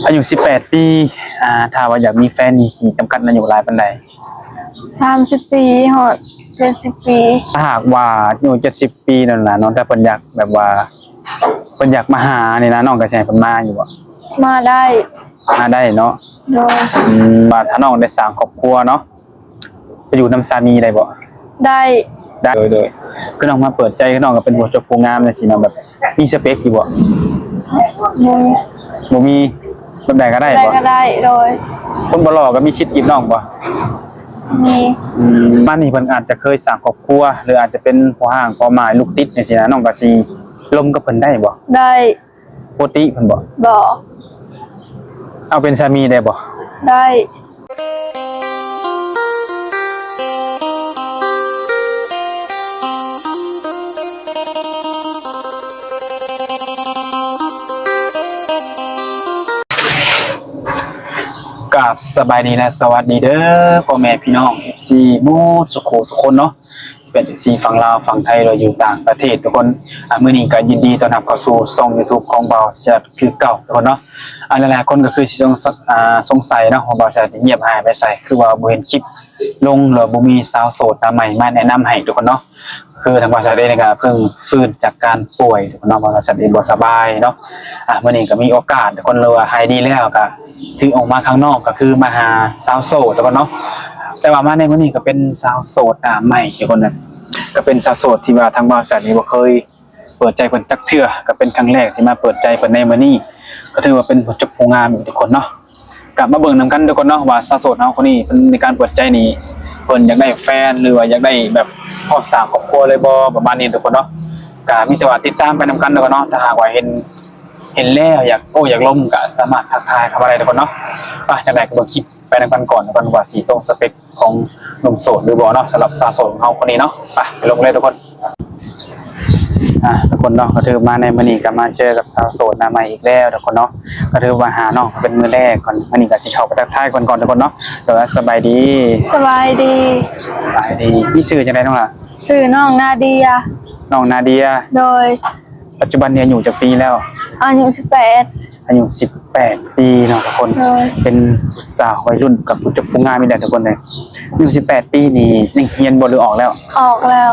ອາຍຸສິບແປດປີ. ອ່າ ຖ້າວ່າຢາກມີແຟນນີ້ ຊິຈຳກັດອາຍຸຫຼາຍປານໃດ? ສາມສິບປີ ຮອດເຈັດສິບປີ. ຖ້າຫາກວ່າອາຍຸເຈັດສິບປີນັ້ນນະ ນ້ອງ ຖ້າເພິ່ນຢາກ ແບບວ່າ ເພິ່ນຢາກມາຫານີ້ນະ ນ້ອງກໍຊິໃຫ້ເພິ່ນມາຢູ່ບໍ່? ມາໄດ້. ມາໄດ້ເນາະ. ໂດຍ. ອືມ ວ່າຖ້ານ້ອງໄດ້ສ້າງຄອບຄົວເນາະ ໄປຢູ່ນຳສາມີໄດ້ບໍ່? ໄດ້. ໄດ້. ໂດຍ ໂດຍ. ຄືນ້ອງມາເປີດໃຈ ຄືນ້ອງກໍເປັນຜູ້ຈົບຜູ້ງາມຈັ່ງຊີ້ນະ ແບບມີສະເປັກຢູ່ບໍ່? ບໍ່ມີ. ບໍ່ມີ. ແບບໃດກໍໄດ້ບໍ່? ແບບໃດກໍໄດ້. ໂດຍ. ຄົນບໍ່ຫຼໍ່ກໍມີສິດຈີບນ້ອງບໍ່? ມີ. ອືມ ມານີ້ເພິ່ນອາດຈະເຄີຍສ້າງຄອບຄົວ ຫຼືອາດຈະເປັນພໍ່ຮ້າງພໍ່ໝ້າຍລູກຕິດຈັ່ງຊີ້ນະ ນ້ອງກໍຊິລົມກັບເພິ່ນໄດ້ບໍ່? ໄດ້. ປົກກະຕິເພິ່ນບໍ່? ບໍ່. ເອົາເປັນສາມີໄດ້ບໍ່? ໄດ້. ກາບສະບາຍດີ ແລະ ສະຫວັດດີເດີ ພໍ່ແມ່ພີ່ນ້ອງ ເອັຟຊີ ໝົດສູ່ຄູ່ທຸກຄົນເນາະ. ເປັນເອັຟຊີຝັ່ງລາວ ຝັ່ງໄທ ຫຼືຢູ່ຕ່າງປະເທດທຸກຄົນ. ອາ ມື້ນີ້ກໍຍິນດີຕ້ອນຮັບເຂົ້າສູ່ຊ່ອງຢູທູບຂອງບ່າວແຊດຄືເກົ່າທຸກຄົນເນາະ. ອາ ຫຼາຍໆຄົນກໍຄືຊິສົງ ອາ ສົງໄສເນາະ ວ່າບ່າວແຊດນີ້ງຽບຫາຍໄປໃສ ຄືວ່າບໍ່ເຫັນຄລິບລົງ ຫຼືວ່າບໍ່ມີສາວໂສດໜ້າໃໝ່ມາແນະນຳໃຫ້ທຸກຄົນເນາະ. ຄືທາງບ່າວແຊດເອງນີ້ກໍເພິ່ງຟື້ນຈາກການປ່ວຍທຸກຄົນເນາະ ບ່າວແຊດເອງບໍ່ສະບາຍເນາະ. ອາ ມື້ນີ້ກໍມີໂອກາດທຸກຄົນ ຫຼືວ່າຫາຍດີແລ້ວກໍຖືອອກມາຂ້າງນອກ ກໍຄືມາຫາສາວໂສດທຸກຄົນເນາະ. ແຕ່ວ່າມາໃນມື້ນີ້ກໍເປັນສາວໂສດໜ້າໃໝ່ທຸກຄົນນະ ກໍເປັນສາວໂສດທີ່ວ່າທາງບ່າວແຊດນີ້ບໍ່ເຄີຍເປີດໃຈເພິ່ນຈັກເທື່ອ ກໍເປັນຄັ້ງແລກທີ່ມາເປີດໃຈເພິ່ນໃນມື້ນີ້ ກໍຖືວ່າເປັນຜູ້ຈົບຜູ້ງາມອີກທຸກຄົນເນາະ. ກໍມາເບິ່ງນຳກັນທຸກຄົນເນາະ ວ່າສາວໂສດເຮົາຄົນນີ້ເພິ່ນໃນການເປີດໃຈນີ້ ເພິ່ນຢາກໄດ້ແຟນ ຫຼືວ່າຢາກໄດ້ແບບພ້ອມສ້າງຄອບຄົວເລີຍບໍ່ ປະມານນີ້ທຸກຄົນເນາະ. ກໍມີແຕ່ວ່າຕິດຕາມໄປນຳກັນທຸກຄົນເນາະ. ຖ້າຫາກວ່າເຫັນ ເຫັນແລ້ວຢາກໂອ້ຢາກລົມ ກໍສາມາດທັກທາຍເຂົ້າມາໄດ້ທຸກຄົນເນາະ. ໄປ ຈັ່ງໃດກໍເບິ່ງຄລິບໄປນຳກັນກ່ອນ ກ່ອນວ່າຊິຕົງສະເປັກຂອງໜຸ່ມໂສດຫຼືບໍ່ເນາະ ສຳລັບສາວໂສດຂອງເຮົາຄົນນີ້ເນາະ. ໄປ ໄປລົມເລີຍທຸກຄົນ. ອ່າ ທຸກຄົນເນາະ ກໍຖືມາໃນມື້ນີ້ກໍມາເຈີກັບສາວໂສດໜ້າໃໝ່ອີກແລ້ວທຸກຄົນເນາະ. ກໍຖືວ່າຫານ້ອງເປັນມື້ແລກກ່ອນ ມື້ນີ້ກໍຊິເຂົ້າໄປທັກທາຍເພິ່ນກ່ອນທຸກຄົນເນາະ. ໂດຍ ສະບາຍດີ. ສະບາຍດີ. ສະບາຍດີ. ມີຊື່ຈັ່ງໃດນ້ອງລະ? ຊື່ນ້ອງນາເດຍ. ນ້ອງນາເດຍ. ໂດຍ. ປັດຈຸບັນນີ້ອາຍຸຈັກປີແລ້ວ? ອາຍຸສິບແປດ. ອາຍຸສິບແປດປີເນາະທຸກຄົນ. ໂດຍ. ເປັນຜູ້ສາວໄວລຸ້ນກັບຜູ້ຈົບຜູ້ງາມນີ້ແຫຼະທຸກຄົນເອີຍ. ອາຍຸສິບແປດປີນີ້ຍັງຮຽນບໍ່ ຫຼືອອກແລ້ວ? ອອກແລ້ວ.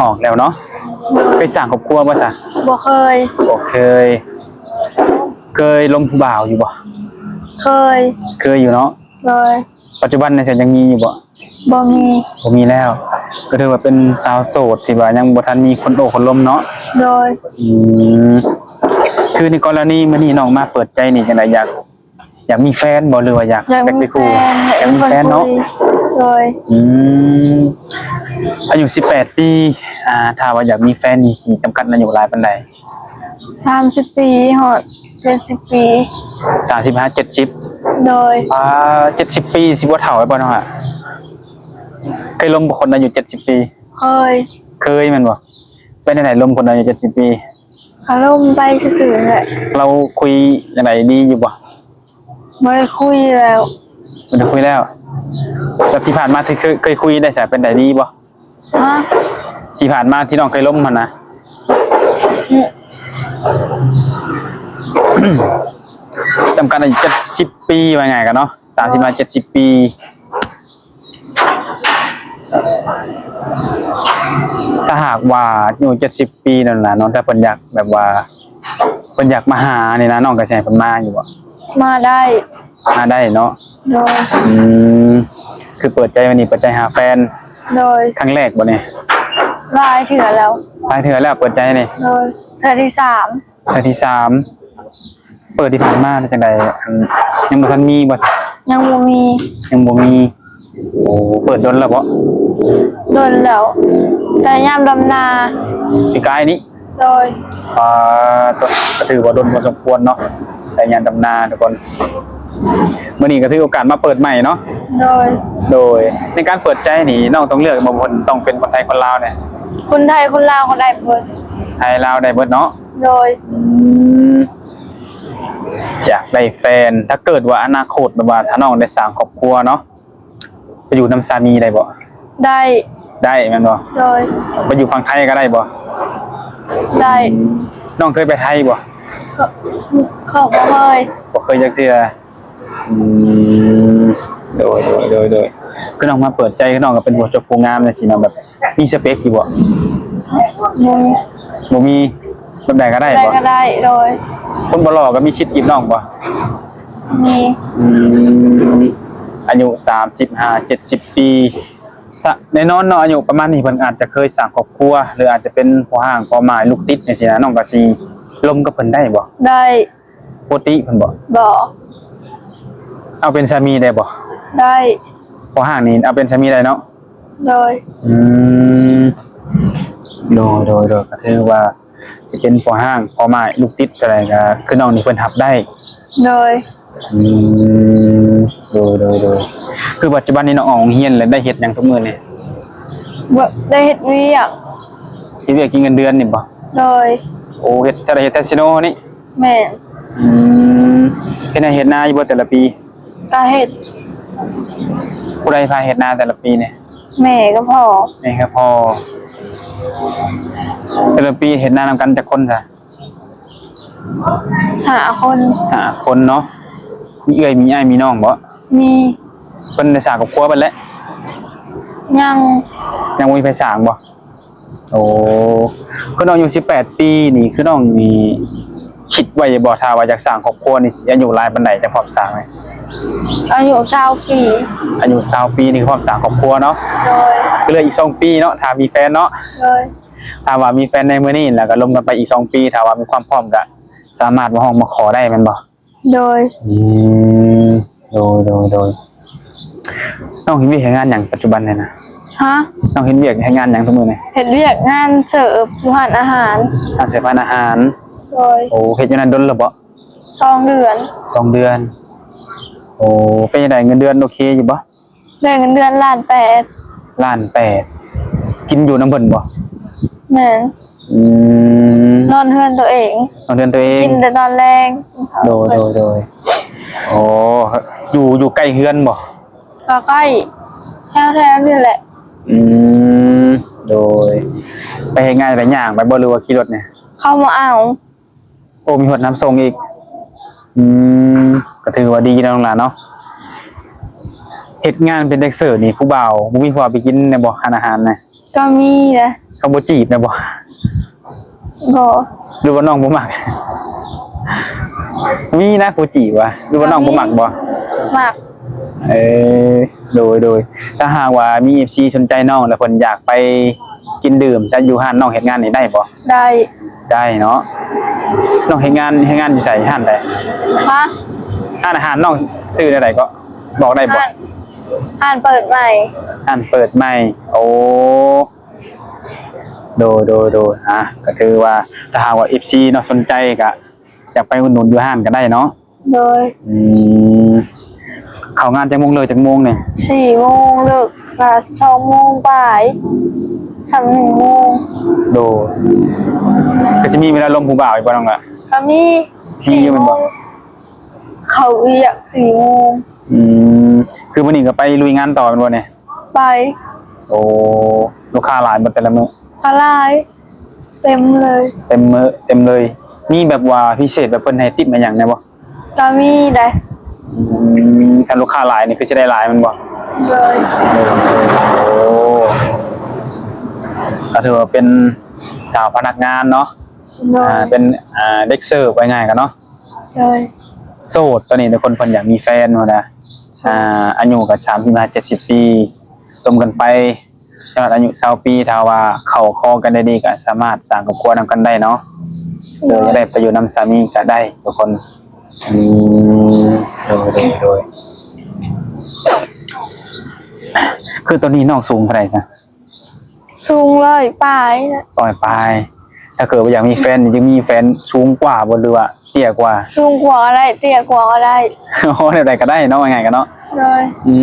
ອອກແລ້ວເນາະ. ໂດຍ. ເຄີຍສ້າງຄອບຄົວບໍ່ຊະ? ບໍ່ເຄີຍ. ບໍ່ເຄີຍ. ເຄີຍລົມຜູ້ບ່າວຢູ່ບໍ່? ເຄີຍ. ເຄີຍຢູ່ເນາະ. ໂດຍ. ປັດຈຸບັນນີ້ຊັ້ນຍັງມີຢູ່ບໍ່? ບໍ່ມີ. ບໍ່ມີແລ້ວ. ກໍຖືວ່າເປັນສາວໂສດທີ່ວ່າຍັງບໍ່ທັນມີຄົນໂອ້ຄົນລົມເນາະ. ໂດຍ. ອືມ ຄືໃນກໍລະນີມື້ນີ້ນ້ອງມາເປີດໃຈນີ້ ຈັ່ງໃດ ຢາກ ຢາກມີແຟນບໍ່ ຫຼືວ່າຢາກ ຢາກ ຢາກມີແຟນ. ຢາກມີແຟນເນາະ. ໂດຍ. ອືມ ອາຍຸສິບແປດປີ ອ່າ ຖ້າວ່າຢາກມີແຟນນີ້ ຊິຈຳກັດອາຍຸຫຼາຍປານໃດ? ສາມສິບປີ ຮອດເຈັດສິບປີ. ສາມສິບຫາເຈັດສິບ. ໂດຍ. ອ່າ ເຈັດສິບປີ ຊິບໍ່ເຖົ້າໄດ້ບໍ່ນ້ອງລະ? ເຄີຍລົມບໍ່ຄົນອາຍຸເຈັດສິບປີ? ເຄີຍ. ເຄີຍແມ່ນບໍ່? ເປັນຈັ່ງໃດລົມຄົນອາຍຸເຈັດສິບປີ? ກໍລົມໄປຊື່ໆແຫຼະ. ລາວຄຸຍຈັ່ງໃດ ດີຢູ່ບໍ່? ບໍ່ໄດ້ຄຸຍແລ້ວ. ບໍ່ໄດ້ຄຸຍແລ້ວ. ແລ້ວທີ່ຜ່ານມາທີ່ເຄີຍ ເຄີຍຄຸຍໄດ້ຊະ ເປັນໃດ ດີບໍ່? ຮະ? ທີ່ຜ່ານມາທີ່ນ້ອງເຄີຍລົມຫັ້ນນະ. ອືມ ຈຳກັດອາຍຸເຈັດສິບປີ ວ່າງ່າຍກັນເນາະ ສາມສິບມາເຈັດສິບປີ. ຖ້າຫາກວ່າອາຍຸເຈັດສິບປີນັ້ນນະ ນ້ອງ ຖ້າເພິ່ນຢາກ ແບບວ່າ ເພິ່ນຢາກມາຫານີ້ນະ ນ້ອງກໍຊິໃຫ້ເພິ່ນມາຢູ່ບໍ່? ມາໄດ້. ມາໄດ້ເນາະ. ໂດຍ. ອືມ ຄືເປີດໃຈມື້ນີ້ ເປີດໃຈຫາແຟນ. ໂດຍ. ຄັ້ງແລກບໍ່ນີ້? ຫຼາຍເທື່ອແລ້ວ. ຫຼາຍເທື່ອແລ້ວເປີດໃຈນີ້? ໂດຍ. ເທື່ອທີສາມ. ເທື່ອທີສາມ. ເປີດທີ່ຜ່ານມາເປັນຈັ່ງໃດ? ອັນ ຍັງບໍ່ທັນມີບໍ່? ຍັງບໍ່ມີ. ຍັງບໍ່ມີ. ໂອ້ ເປີດດົນແລ້ວບໍ່? ດົນແລ້ວ ແຕ່ຍາມດຳນາ. ປີກາຍນີ້? ໂດຍ. ອ່າ ກໍ ກໍຖືວ່າດົນພໍສົມຄວນເນາະ ແຕ່ຍາມດຳນາທຸກຄົນ. ມື້ນີ້ກໍຖືໂອກາດມາເປີດໃໝ່ເນາະ. ໂດຍ. ໂດຍ. ໃນການເປີດໃຈນີ້ ນ້ອງຕ້ອງເລືອກບໍ່ ເພິ່ນຕ້ອງເປັນຄົນໄທຄົນລາວແດ່? ຄົນໄທຄົນລາວກໍໄດ້ເບິດ. ໄທລາວໄດ້ເບິດເນາະ. ໂດຍ. ອືມ ຢາກໄດ້ແຟນ ຖ້າເກີດວ່າອະນາຄົດ ແບບວ່າຖ້ານ້ອງໄດ້ສ້າງຄອບຄົວເນາະ ໄປຢູ່ນຳສາມີໄດ້ບໍ່? ໄດ້. ໄດ້ແມ່ນບໍ່? ໂດຍ. ໄປຢູ່ຝັ່ງໄທກໍໄດ້ບໍ່? ໄດ້. ອືມ ນ້ອງເຄີຍໄປໄທບໍ່? ເຂົາ ເຂົາບໍ່ເຄີຍ ບໍ່ເຄີຍຈັກເທື່ອ. ອືມ ໂດຍ ໂດຍ ໂດຍ ໂດຍ. ຄືນ້ອງມາເປີດໃຈ ຄືນ້ອງກໍເປັນຜູ້ຈົບຜູ້ງາມຈັ່ງຊີ້ເນາະ ແບບມີສະເປັກຢູ່ບໍ່? ບໍ່ມີ ບໍ່ມີ. ແບບໃດກໍໄດ້ບໍ່? ແບບໃດກໍໄດ້. ໂດຍ. ຄົນບໍ່ຫຼໍ່ກໍມີສິດຈີບນ້ອງບໍ່? ມີ. ອືມ ອາຍຸສາມສິບຫ້າ ເຈັດສິບປີ ກະແນ່ນອນເນາະ ອາຍຸປະມານນີ້ເພິ່ນອາດຈະເຄີຍສ້າງຄອບຄົວ ຫຼືອາດຈະເປັນພໍ່ຮ້າງພໍ່ໝ້າຍລູກຕິດຈັ່ງຊີ້ນະ ນ້ອງກໍຊິລົມກັບເພິ່ນໄດ້ບໍ່? ໄດ້. ປົກກະຕິເພິ່ນບໍ່? ບໍ່. ເອົາເປັນສາມີໄດ້ບໍ່? ໄດ້. ພໍ່ຮ້າງນີ້ເອົາເປັນສາມີໄດ້ເນາະ? ໂດຍ. ອືມ ໂດຍ ໂດຍ ໂດຍ ກໍຖືວ່າ ຊິເປັນພໍ່ຮ້າງພໍ່ໝ້າຍລູກຕິດກໍໄດ້ ກໍຄືນ້ອງນີ້ເພິ່ນຮັບໄດ້. ໂດຍ. ອືມ ໂດຍ ໂດຍ ໂດຍ. ຄືປັດຈຸບັນນີ້ນ້ອງອອກໂຮງຮຽນແລ້ວ ໄດ້ເຮັດຫຍັງທຸກມື້ນີ້? ບໍ່ໄດ້ເຮັດວຽກ. ເຮັດວຽກກິນເງິນເດືອນນີ້ບໍ່? ໂດຍ. ໂອ້ ເຮັດ ເຈົ້າໄດ້ເຮັດແທດຊິໂນນີ້? ແມ່ນ. ອືມ ເຮັດໄຮ່ເຮັດນາຢູ່ບໍ່ແຕ່ລະປີ? ກໍເຮັດ. ຜູ້ໃດພາເຮັດນາແຕ່ລະປີນີ້? ແມ່ກັບພໍ່. ແມ່ກັບພໍ່. ແຕ່ລະປີເຮັດນານຳກັນຈັກຄົນຊະ? ຫ້າຄົນ. ຫ້າຄົນເນາະ. ມີເອື້ອຍມີອ້າຍມີນ້ອງບໍ່? ມີ. ເພິ່ນໄດ້ສ້າງຄອບຄົວເບິດແລ້ວ? ຍັງ. ຍັງບໍ່ມີໃຜສ້າງບໍ່? ໂອ້ ຄືນ້ອງອາຍຸສິບແປດປີນີ້ ຄືນ້ອງນີ້ຄິດໄວ້ຢູ່ບໍ່ ຖ້າວ່າຢາກສ້າງຄອບຄົວນີ້ ຊິອາຍຸຫຼາຍປານໃດຈັ່ງພ້ອມສ້າງ? ອາຍຸຊາວປີ. ອາຍຸຊາວປີນີ້ ພ້ອມສ້າງຄອບຄົວເນາະ? ໂດຍ. ຄືເຫຼືອອີກສອງປີເນາະ ຖ້າມີແຟນເນາະ? ໂດຍ. ຖ້າວ່າມີແຟນໃນມື້ນີ້ ແລ້ວກໍລົມກັນໄປອີກສອງປີ ຖ້າວ່າມີຄວາມພ້ອມ ກໍສາມາດມາຮ້ອງມາຂໍໄດ້ແມ່ນບໍ່? ໂດຍ. ອືມ ໂດຍ ໂດຍ ໂດຍ. ນ້ອງເຮັດວຽກເຮັດງານຫຍັງປັດຈຸບັນນີ້ນະ? ຮະ? ນ້ອງເຮັດວຽກເຮັດງານຫຍັງທຸກມື້ນີ້? ເຮັດວຽກງານເສີບຢູ່ຮ້ານອາຫານ. ຮ້ານເສີບຮ້ານອາຫານ. ໂດຍ. ໂອ້ ເຮັດຢູ່ນັ້ນດົນແລ້ວບໍ່? ສອງເດືອນ. ສອງເດືອນ. ໂອ້ ເປັນຈັ່ງໃດ ເງິນເດືອນໂອເຄຢູ່ບໍ່? ໄດ້ເງິນເດືອນລ້ານແປດ. ລ້ານແປດ. ກິນຢູ່ນຳເພິ່ນບໍ່? ແມ່ນ. ອືມ ນອນເຮືອນຕົວເອງ. ນອນເຮືອນຕົວເອງ. ກິນແຕ່ຕອນແລງ. ໂດຍ ໂດຍ ໂດຍ. ໂອ້ ຢູ່ ຢູ່ໃກ້ເຮືອນບໍ່? ກໍໃກ້ ແຖວໆນີ້ແຫຼະ. ອືມ ໂດຍ. ໄປເຮັດງານໄປຍ່າງໄປບໍ່ ຫຼືວ່າຂີ່ລົດນີ້? ເຂົາມາເອົາ. ໂອ້ ມີຮອດຮັບສົ່ງອີກ. ອືມ ກໍຖືວ່າດີເນາະ ນ້ອງຫຼ້າເນາະ. ເຮັດງານເປັນແດນເຊີນີ້ ຜູ້ບ່າວບໍ່ມີຜູ້ເອົາໄປກິນແດ່ບໍ່ ຮ້ານອາຫານນະ? ກໍມີນະ. ເຂົາບໍ່ຈີບແດ່ບໍ່? ບໍ່. ຫຼືວ່ານ້ອງບໍ່ມັກ? ມີນະຜູ້ຈີບຫວາ ຫຼືວ່ານ້ອງບໍ່ມັກບໍ່? ມັກ. ເອີ ໂດຍ ໂດຍ. ຖ້າຫາກວ່າມີເອັຟຊີສົນໃຈນ້ອງ ແລ້ວເພິ່ນຢາກໄປກິນດື່ມຊະ ຢູ່ຮ້ານນ້ອງເຮັດງານນີ້ໄດ້ບໍ່? ໄດ້. ໄດ້ເນາະ. ນ້ອງເຮັດງານ ເຮັດງານຢູ່ໃສ? ຮ້ານໃດ? ຮະ? ຮ້ານອາຫານນ້ອງຊື່ແນວໃດເກາະ? ບອກໄດ້ບໍ່? ຮ້ານ ຮ້ານເປີດໃໝ່. ຮ້ານເປີດໃໝ່. ໂອ້ ໂດຍ ໂດຍ ໂດຍ. ອ່າ ກໍຖືວ່າຖ້າຫາກວ່າເອັຟຊີເນາະສົນໃຈ ກໍຢາກໄປອຸດໜູນຢູ່ຮ້ານກໍໄດ້ເນາະ. ໂດຍ. ອືມ ເຂົ້າງານຈັກໂມງ ເລີກຈັກໂມງນີ້? ສີ່ໂມງ ເລີກກໍສອງໂມງປາຍ ສ່ຳໜຶ່ງໂມງ. ໂດຍ. ກໍຊິມີເວລາລົມຜູ້ບ່າວອີກບໍ່ ນ້ອງລະ? ກໍມີ. ມີຢູ່ແມ່ນບໍ່? ສີ່ໂມງ ເຂົ້າວຽກສີ່ໂມງ. ອືມ ຄືມື້ນີ້ກໍໄປລຸຍງານຕໍ່ແມ່ນບໍ່ນີ້? ໄປ. ໂອ້ ລູກຄ້າຫຼາຍບໍ່ແຕ່ລະມື້? ກໍຫຼາຍ ເຕັມເລີຍ. ເຕັມມື້ ເຕັມເລີຍ. ມີແບບວ່າພິເສດ ແບບເພິ່ນໃຫ້ຕິບໃຫ້ຫຍັງແດ່ບໍ່? ກໍມີໄດ໋. ອືມ ຄັນລູກຄ້າຫຼາຍນີ້ຄືຊິໄດ້ຫຼາຍແມ່ນບໍ່? ໂດຍ. ໂອ້ ກໍຖືວ່າເປັນສາວພະນັກງານເນາະ. ໂດຍ. ອ່າ ເປັນ ອ່າ ເດັກເສີບ ວ່າງ່າຍກັນເນາະ. ໂດຍ. ໂສດຕອນນີ້ທຸກຄົນ ເພິ່ນຢາກມີແຟນພຸ້ນນະ. ໂສດ. ອ່າ ອາຍຸກໍສາມສິບຫ້າ ເຈັດສິບປີ ລົມກັນໄປ ຮອດອາຍຸຊາວປີ ຖ້າວ່າເຂົ້າຄອກັນໄດ້ດີ ກໍສາມາດສ້າງຄອບຄົວນຳກັນໄດ້ເນາະ. ໂດຍ. ໂດຍ ຢາກໄດ້ໄປຢູ່ນຳສາມີກໍໄດ້ທຸກຄົນ. ອືມ ໂດຍ ໂດຍ ໂດຍ. ຄືຕອນນີ້ນ້ອງສູງເທົ່າໃດຊະ? ສູງຮ້ອຍປາຍ. ຮ້ອຍປາຍ. ຖ້າເກີດວ່າຢາກມີແຟນນີ້ ຈະມີແຟນສູງກວ່າບໍ່ ຫຼືວ່າເຕ້ຍກວ່າ? ສູງກວ່າກໍໄດ້ ເຕ້ຍກວ່າກໍໄດ້. ໂອ້ ແນວໃດກໍໄດ້ເນາະ ວ່າງ່າຍກັນເນາະ. ໂດຍ. ອື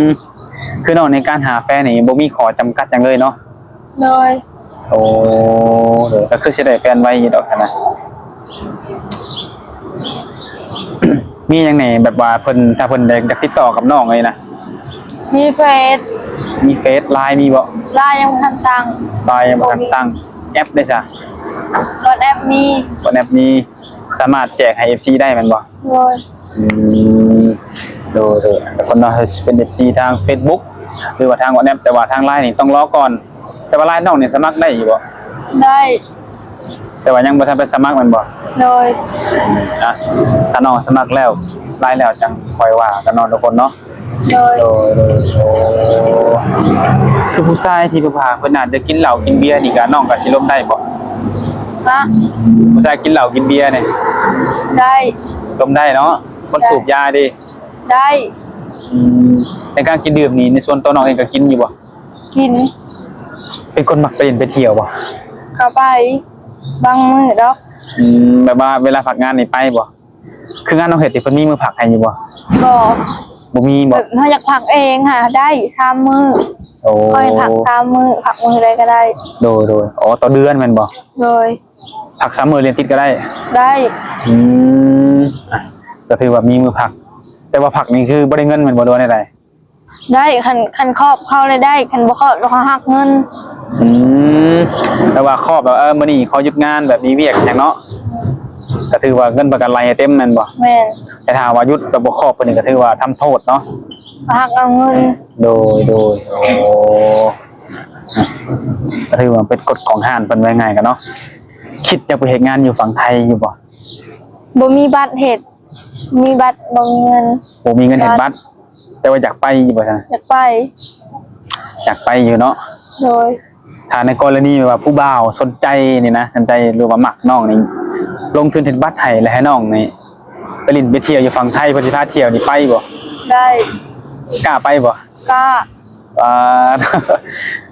ມ ຄືນ້ອງໃນການຫາແຟນນີ້ ບໍ່ມີຂໍ້ຈຳກັດຫຍັງເລີຍເນາະ? ໂດຍ. ໂອ້ ໂດຍ. ກໍຄືຊິໄດ້ແຟນໄວຢູ່ດອກຫັ້ນນະ. ມີຫຍັງແດ່ ແບບວ່າເພິ່ນ ຖ້າເພິ່ນໄດ້ ຢາກຕິດຕໍ່ກັບນ້ອງເລີຍນະ? ມີເຟສ. ມີເຟສ. ລາຍມີບໍ່? ລາຍຍັງບໍ່ທັນຕັ້ງ. ລາຍຍັງບໍ່ທັນຕັ້ງ. ແອັບເດຊະ? WhatsApp ມີ WhatsApp ມີ ສາມາດແຈກໃຫ້ ເອັຟຊີ ໄດ້ແມ່ນບໍ່? ໂດຍ ອືມ ໂດຍໆ ແຕ່ຄົນເນາະ ເປັນ ເອັຟຊີ ທາງ Facebook ຫຼືວ່າທາງ WhatsApp ແຕ່ວ່າທາງ LINE ນີ້ຕ້ອງລໍກ່ອນ. ແຕ່ວ່າ LINE ນ້ອງນີ້ສະໝັກໄດ້ຢູ່ບໍ່? ໄດ້ ແຕ່ວ່າຍັງບໍ່ທັນໄປສະໝັກແມ່ນບໍ່? ໂດຍ ອືມ ອ່ະ ຖ້ານ້ອງສະໝັກແລ້ວ LINE ແລ້ວ ຈັ່ງຄ່ອຍວ່າກັນເນາະທຸກຄົນເນາະ. ໂດຍ ໂດຍ ໂດຍ ໂອ້ ຄືຜູ້ຊາຍທີ່ເພິ່ນວ່າເພິ່ນອາດຈະກິນເຫຼົ້າກິນເບຍນີ້ກະ ນ້ອງກະຊິລົມໄດ້ບໍ່? ຮະ? ຜູ້ຊາຍກິນເຫຼົ້າກິນເບຍນີ້ ໄດ້ ລົມໄດ້ເນາະ. ຄົນສູບຢາເດ? ໄດ້ ອືມ ໃນການກິນດື່ມນີ້ ໃນສ່ວນຕົວນ້ອງເອງກະກິນຢູ່ບໍ່? ກິນ ເປັນຄົນມັກໄປຫຼິ້ນໄປທ່ຽວບໍ່? ກະໄປ ບາງມື້ດອກ. ອືມ ແບບວ່າເວລາພັກງານນີ້ໄປບໍ່? ຄືງານນ້ອງເຮັດນີ້ເພິ່ນມີມື້ພັກໃຫ້ຢູ່ບໍ່? ບໍ່ ບໍ່ມີບໍ່? ແບບເຮົາຢາກພັກເອງຫາໄດ້ສາມມື້. ໂອ້ ຂ້ອຍພັກສາມມື້ ພັກມື້ໃດກະໄດ້. ໂດຍໆ ອໍ ຕໍ່ເດືອນແມ່ນບໍ່? ໂດຍ ພັກສາມມື້ລຽນຕິດກະໄດ້? ໄດ້ ອືມ ອ່ະ ກະຖືວ່າມີມື້ພັກ ແຕ່ວ່າພັກນີ້ຄືບໍ່ໄດ້ເງິນແມ່ນບໍ່ ຫຼືວ່າແນວໃດ? ໄດ້ ຄັນ ຄັນຄອບເຂົາໄດ້ ຄັນບໍ່ຄອບແລ້ວເຂົາຫັກເງິນ. ອືມ ແຕ່ວ່າຄອບແບບ ເອີ ມື້ນີ້ຂໍຢຸດງານ ແບບມີວຽກຫຍັງເນາະ ກະຖືວ່າເງິນປະກັນໄລໃຫ້ເຕັມແມ່ນບໍ່? ແມ່ນ ແຕ່ຖ້າວ່າຢຸດແລ້ວບໍ່ຄອບ ເພິ່ນນີ້ກະຖືວ່າທຳໂທດເນາະ ຫັກເອົາເງິນ. ໂດຍ ໂດຍ ໂອ້ ກະຖືວ່າເປັນກົດຂອງຮ້ານເພິ່ນ ວ່າງ່າຍກະເນາະ. ຄິດຈະໄປເຮັດງານຢູ່ຝັ່ງໄທຢູ່ບໍ່? ບໍ່ມີບັດເຮັດ ມີບັດບໍ່ມີເງິນ. ບໍ່ມີເງິນເຮັດບັດ ແຕ່ວ່າຢາກໄປຢູ່ບໍ່ຊັ້ນ? ຢາກໄປ ຢາກໄປຢູ່ເນາະ. ໂດຍ ຖ້າໃນກໍລະນີແບບວ່າຜູ້ບ່າວສົນໃຈນີ້ນະ ສົນໃຈ ຫຼືວ່າມັກນ້ອງນີ້ ລົງທຶນເຮັດບັດໃຫ້ ແລະໃຫ້ນ້ອງນີ້ໄປຫຼິ້ນໄປທ່ຽວຢູ່ຝັ່ງໄທ ເພິ່ນຊິພາທ່ຽວນີ້ໄປບໍ່? ໄດ້ ກ້າໄປບໍ່? ກ້າ ອ່າ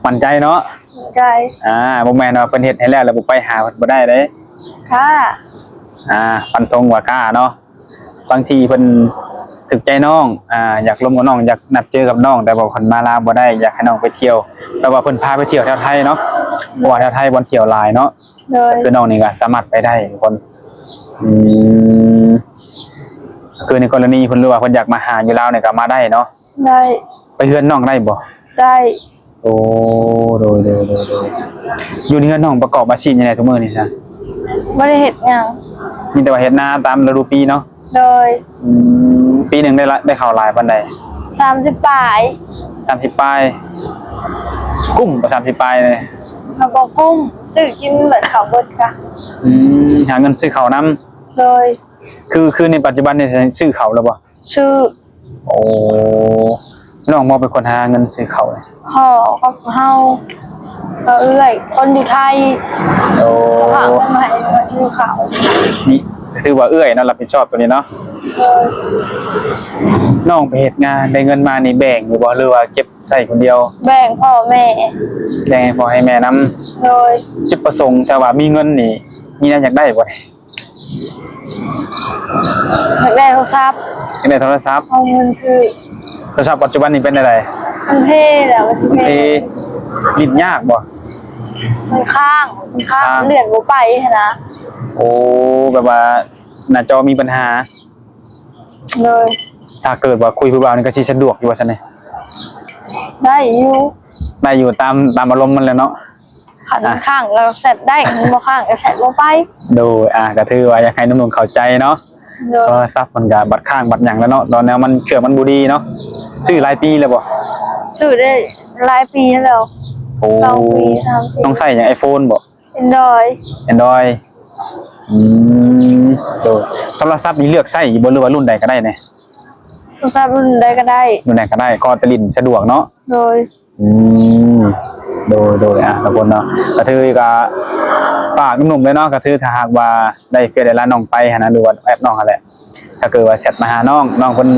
ໝັ້ນໃຈເນາະ? ໝັ້ນໃຈ ອ່າ ບໍ່ແມ່ນວ່າເພິ່ນເຮັດໃຫ້ແລ້ວ ແລ້ວບໍ່ໄປຫາເພິ່ນບໍ່ໄດ້ເດ້. ກ້າ ອ່າ ຟັນທົງວ່າກ້າເນາະ. ບາງທີເພິ່ນຖືກໃຈນ້ອງ ອ່າ ຢາກລົມກັບນ້ອງ ຢາກນັດເຈີກັບນ້ອງ ແຕ່ວ່າເພິ່ນມາລາວບໍ່ໄດ້ ຢາກໃຫ້ນ້ອງໄປທ່ຽວ ແຕ່ວ່າເພິ່ນພາໄປທ່ຽວແຖວໄທເນາະ ເພາະວ່າແຖວໄທບ່ອນທ່ຽວຫຼາຍເນາະ. ໂດຍ ຄືນ້ອງນີ້ກະສາມາດໄປໄດ້ທຸກຄົນ. ອືມ ຄືໃນກໍລະນີເພິ່ນ ຫຼືວ່າເພິ່ນຢາກມາຫາຢູ່ລາວນີ້ກະມາໄດ້ເນາະ. ໄດ້ ໄປເຮືອນນ້ອງໄດ້ບໍ່? ໄດ້. ໂອ້ ໂດຍ ໂດຍ ໂດຍ ໂດຍ ຢູ່ໃນເຮືອນນ້ອງປະກອບອາຊີບຫຍັງແດ່ທຸກມື້ນີ້ຊະ? ບໍ່ໄດ້ເຮັດຫຍັງ ມີແຕ່ວ່າເຮັດນາຕາມລະດູປີເນາະ. ໂດຍ ອືມ ປີໜຶ່ງໄດ້ລະ ໄດ້ເຂົ້າຫຼາຍປານໃດ? ສາມສິບປາຍ. ສາມສິບປາຍ ກຸ້ມບໍ່ ສາມສິບປາຍນີ້? ມັນບໍ່ກຸ້ມ ຊື້ກິນເບິດເຂົ້າເບິດກະ ອືມ ຫາເງິນຊື້ເຂົ້ານຳ. ໂດຍ ຄື ຄືໃນປັດຈຸບັນນີ້ຊື້ເຂົ້າແລ້ວບໍ່? ຊື້. ໂອ້ ນ້ອງບໍ່ເປັນຄົນຫາເງິນຊື້ເຂົ້າ? ພໍ່ກັບເຮົາ ເອື້ອຍ ຄົນຢູ່ໄທ. ໂອ້ ເຂົາຫາເງິນມາໃຫ້ຊື້ເຂົ້າ. ນີ້ ຖືວ່າເອື້ອຍເນາະ ຮັບຜິດຊອບໂຕນີ້ເນາະ. ໂດຍ ນ້ອງໄປເຮັດງານໄດ້ເງິນມານີ້ແບ່ງຢູ່ບໍ່ ຫຼືວ່າເກັບໃຊ້ຄົນດຽວ? ແບ່ງພໍ່ແມ່ ແບ່ງໃຫ້ພໍ່ໃຫ້ແມ່ນຳ. ໂດຍ ຈຸດປະສົງ ຖ້າວ່າມີເງິນນີ້ ມີແນວຢາກໄດ້ບໍ່? ຢາກໄດ້ໂທລະສັບ. ຢາກໄດ້ໂທລະສັບ ເອົາເງິນຊື້. ໂທລະສັບປັດຈຸບັນນີ້ເປັນແນວໃດ? ມັນເພແລ້ວ ມັນເພ ມັນເພ. ຫຼິ້ນຍາກບໍ່? ມັນຄ້າງ ມັນຄ້າງ ມັນຄ້າງ ເລື່ອນບໍ່ໄປຫັ້ນນະ. ໂອ້ ແບບວ່າໜ້າຈໍມີບັນຫາ. ໂດຍ ຖ້າເກີດວ່າຄຸຍຜູ້ບ່າວນີ້ກະຊິສະດວກຢູ່ວ່າຊັ້ນເດ? ໄດ້ຢູ່ ໄດ້ຢູ່ ຕາມ ຕາມອາລົມມັນແຫຼະເນາະ. ຄັນ ອ່ະ ຄ້າງກະແຊັດໄດ້ ຄັນບໍ່ຄ້າງກະແຊັດບໍ່ໄປ. ໂດຍ ອ່າ ກະຖືວ່າຢາກໃຫ້ໜຸ່ມໆເຂົ້າໃຈເນາະ. ໂດຍ ໂທລະສັບມັນກະບັດຄ້າງບັດຫຍັງແລ້ວເນາະ ຕອນແນວມັນ ເຄື່ອງມັນບໍ່ດີເນາະ. ຊື້ຫຼາຍປີແລ້ວບໍ່? ຊື້ໄດ້ຫຼາຍປີແລ້ວ. ໂອ້ ສອງປີ ສາມປີ. ນ້ອງໃຊ້ຫຍັງ ໄອໂຟນບໍ່? ແອນດຣອຍ ແອນດຣອຍ. ອືມ ໂດຍ ໂທລະສັບນີ້ເລືອກໃຊ້ຢູ່ບໍ່ ຫຼືວ່າລຸ້ນໃດກະໄດ້ແດ່? ໂທລະສັບລຸ້ນໃດກະໄດ້ ລຸ້ນໃດກະໄດ້ ຂໍແຕ່ຫຼິ້ນສະດວກເນາະ. ໂດຍ ອືມ ໂດຍ ໂດຍ ອ່ະ ທຸກຄົນເນາະ ກະຖືກະຝາກໜຸ່ມໆເລີຍເນາະ ກະຖືຖ້າຫາກວ່າໄດ້ເຟສໄດ້ໄລນ໌ນ້ອງໄປຫັ້ນນະ ຫຼືວ່າແອັດນ້ອງຫັ້ນແຫຼະ ຖ້າເກີດວ່າແຊັດມາຫານ້ອງ ນ້ອງເພິ່ນ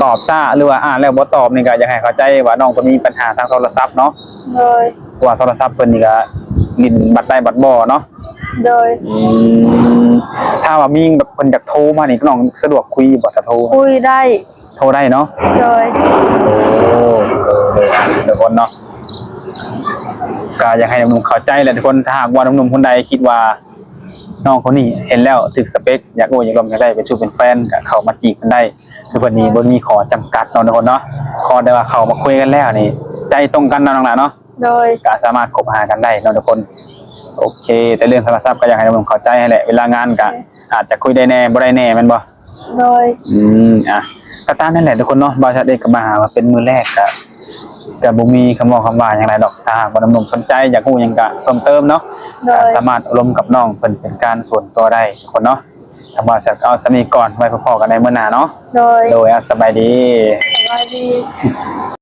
ຕອບຊ້າ ຫຼືວ່າອ່ານແລ້ວບໍ່ຕອບນີ້ ກະຢາກໃຫ້ເຂົ້າໃຈວ່ານ້ອງເພິ່ນມີບັນຫາທາງໂທລະສັບເນາະ. ໂດຍ ເພາະວ່າໂທລະສັບເພິ່ນນີ້ກະຫຼິ້ນບັດໄດ້ບັດບໍ່ເນາະ. ໂດຍ ອືມ ຖ້າວ່າມີແບບເພິ່ນຢາກໂທມານີ້ ນ້ອງສະດວກຄຸຍບໍ່ ຖ້າໂທ? ຄຸຍໄດ້ ໂທໄດ້ເນາະ. ໂດຍ ໂອ້ ໂດຍ ໂດຍ ອ່ະ ທຸກຄົນເນາະ ກະຢາກໃຫ້ໜຸ່ມໆເຂົ້າໃຈແຫຼະທຸກຄົນ ຖ້າຫາກວ່າໜຸ່ມໆຄົນໃດຄິດວ່າ ນ້ອງຄົນນີ້ເຫັນແລ້ວຖືກສະເປັກ ຢາກໂອ້ຢາກລົມ ຢາກໄດ້ເປັນຊູ່ເປັນແຟນ ກະເຂົ້າມາຈີບເພິ່ນໄດ້ ຄືເພິ່ນນີ້ບໍ່ມີຂໍ້ຈຳກັດເນາະທຸກຄົນເນາະ ຂໍແຕ່ວ່າເຂົ້າມາຄຸຍກັນແລ້ວນີ້ ໃຈຕົງກັນເນາະນ້ອງຫຼ້າເນາະ. ໂດຍ ກະສາມາດຄົບຫາກັນໄດ້ເນາະທຸກຄົນ. ໂອເຄ ແຕ່ເລື່ອງໂທລະສັບກໍຢາກໃຫ້ໜຸ່ມເຂົ້າໃຈຫັ້ນແຫຼະ ເວລາງານກໍອາດຈະຄຸຍໄດ້ແດ່ບໍ່ໄດ້ແດ່ແມ່ນບໍ່? ໂດຍ ອືມ ອ່ະ ກໍຕາມນັ້ນແຫຼະທຸກຄົນເນາະ ບ່າວແຊດເອງກໍມາຫາວ່າເປັນມື້ແລກ ກໍ ກໍບໍ່ມີຄຳເວົ້າຄຳວ່າຫຍັງຫຼາຍດອກ ຖ້າຫາກວ່າໜຸ່ມໆສົນໃຈຢາກຮູ້ຫຍັງກໍເພີ່ມເຕີມເນາະ ໂດຍ ກໍສາມາດລົມກັບນ້ອງເພິ່ນເປັນການສ່ວນຕົວໄດ້ທຸກຄົນເນາະ ທາງບ່າວແຊດກໍເອົາສ່ຳນີ້ກ່ອນ ໄວ້ພໍ້ກັນໃນມື້ໜ້າເນາະ ໂດຍ ໂດຍ ອ່ະ ສະບາຍດີ ສະບາຍດີ.